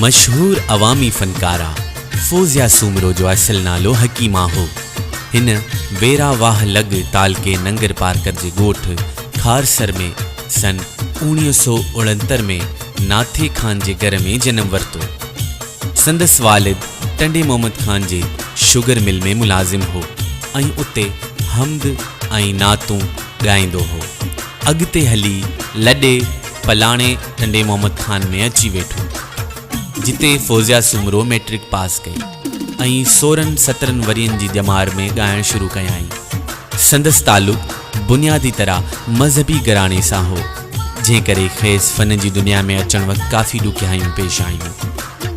مشهور عوامي فنڪاره فوزيا سومرو جو اصل نالو حڪيما هو. هن ويرا واهه لڳ تعلقي ننگر پارڪر جي ڳوٺ کارسر ۾ سن 1969 ۾ ناٿي خان جي گهر ۾ جنم ورتو. سندس والد ٽنڊي محمد خان جي شگر مل ۾ ملازم هو ۽ اتي حمد ۽ نعتون ڳائيندو هو. اڳتي هلي لڏي پلاڻي ٽنڊي محمد خان ۾ اچي ويٺو، جتي فوزيا سومرو مئٽرڪ پاس ڪئي ۽ سورهن سترهن ورهين جي ڄمار ۾ ڳائڻ شروع ڪيائين. سندس تعلق بنيادي طرح مذهبي گهراڻي سان هو، جنهن ڪري کيس فن جي دنيا ۾ اچڻ وقت ڪافي ڏکيائيون پيش آيون،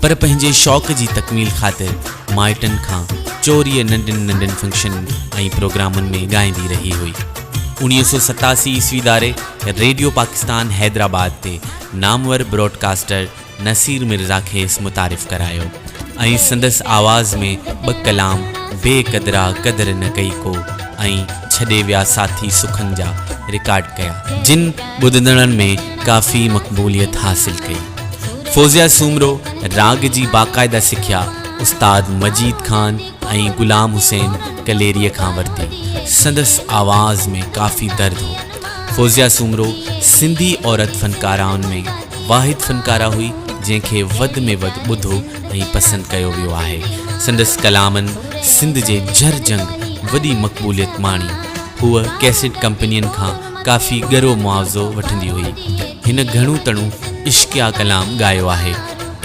پر پنهنجي شوق جي تڪميل خاطر مائٽن کان چوريء ننڍن ننڍن فنڪشنن ۽ پروگرامن ۾ ڳائيندي رهي هئي. 1987 عيسوي ڌاري ريڊيو پاڪستان حيدرآباد تي نامور براڊڪاسٽر نصير مرزا کيس متعارف ڪرايو ۽ سندس آواز ۾ ٻه ڪلام بي قدرا قدر نه ڪئي ڪو ۽ ڇڏي ويا ساٿي سکن جا رڪارڊ ڪيا، جن ٻڌندڙن ۾ ڪافي مقبوليت حاصل ڪئي. فوزيه سومرو راڳ جي باقاعده سکيا استاد مجيد خان ۽ غلام حسين ڪليريء کان ورتي. سندس آواز ۾ ڪافي درد هو. فوزيه سومرو سنڌي عورت فنڪارائن ۾ واحد فنڪاره هئي جنهن کي وڌ ۾ وڌ ٻڌو ۽ پسند ڪيو ويو آهي. سندس ڪلامن سنڌ جي جھر جھنگ وڏي مقبوليت ماڻي. هوء ڪيسٽ ڪمپنين کان ڪافي ڳرو معاوضو وٺندي هئي. هن گهڻو تڻو عشقيه ڪلام ڳايو آهي.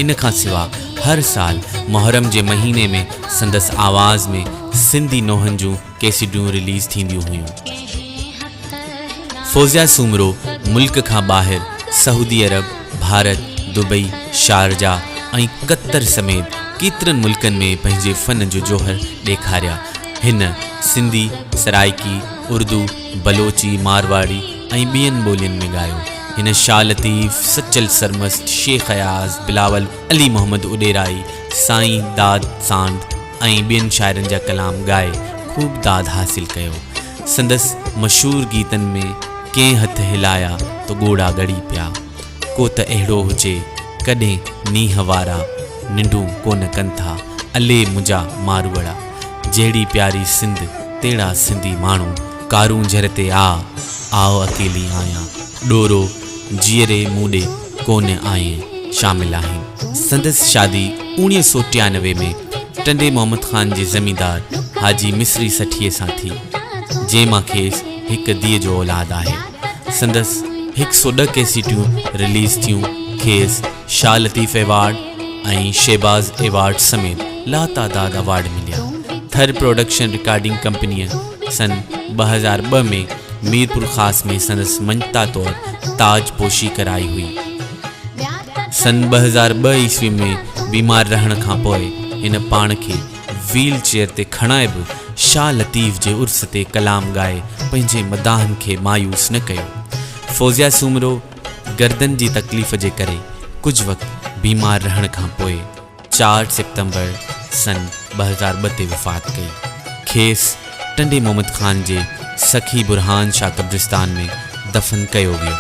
ان کان سوا هر سال محرم جي مهيني ۾ سندس آواز ۾ سنڌي نوحن جون ڪيسيٽون رليز ٿينديون هيون. فوزيا سومرو ملڪ کان ٻاهر سعودي عرب، ڀارت، دبئي، شارجا ۽ قطر سميت ڪيترن ملڪن ۾ پنهنجي فن جو جوهر ڏيکاريا. هن سنڌي، سرائيڪي، اردو، بلوچي، مارواڙي ۽ ٻين ٻولين ۾ ڳايو. هن شاهه لطيف، سچل سرمست، شيخ اياز، بلاول، علي محمد اڏيرائي، سائين داد ساند ۽ ٻين شاعرن جا ڪلام ڳائي خوب داد حاصل ڪيو. سندس مشهور گيتن ۾ ڪنهن هٿ هلايا ته ڳوڙها ڳڙي پيا، ڪو ته اهڙو هجي، ڪڏهن نينهن وارا ننڊون ڪونه ڪن ٿا، الي منهنجا ماروئڙا، جهڙي پياري سنڌ تهڙا سنڌي ماڻهو، ڪارونجهر تي آء، آء اڪيلي آهيان، ڏورو، جيئري مون ڏي ڪونه آئين شامل آهن. سندس شادي 1993 ۾ ٽنڊي محمد خان جي زميندار حاجي مصري سٺيي سان ٿي، جنهن مان کيس هڪ ڌيء جو اولاد آهي. سندس هڪ سو ڏهه ڪيسيٽيون رليز ٿيون. کيس شاهه لطيف ايوارڊ ۽ شهباز ايوارڊ سميت لاتعداد ايوارڊ مليا. ٿر پروڊڪشن رڪارڊنگ ڪمپنيء سن 2002 ۾ ميرپورخاص ۾ سندس مڃتا طور تاج پوشي ڪرائي هئي. سن 2002 عيسوي ۾ بيمار رهڻ کان پوء هن پاڻ کي ويل چيئر تي کڻائي به شاهه لطيف جي عرس تي ڪلام ڳائي پنهنجي مداحن کي مايوس نه ڪيو. فوزيه سومرو گردن جي تڪليف جي ڪري ڪجهه وقت بيمار رهڻ کان پوء 4 سيپٽمبر سن 2002 تي وفات ڪئي. کيس ٽنڊي محمد خان جي سخي برهان شاهه قبرستان ۾ دفن ڪيو ويو.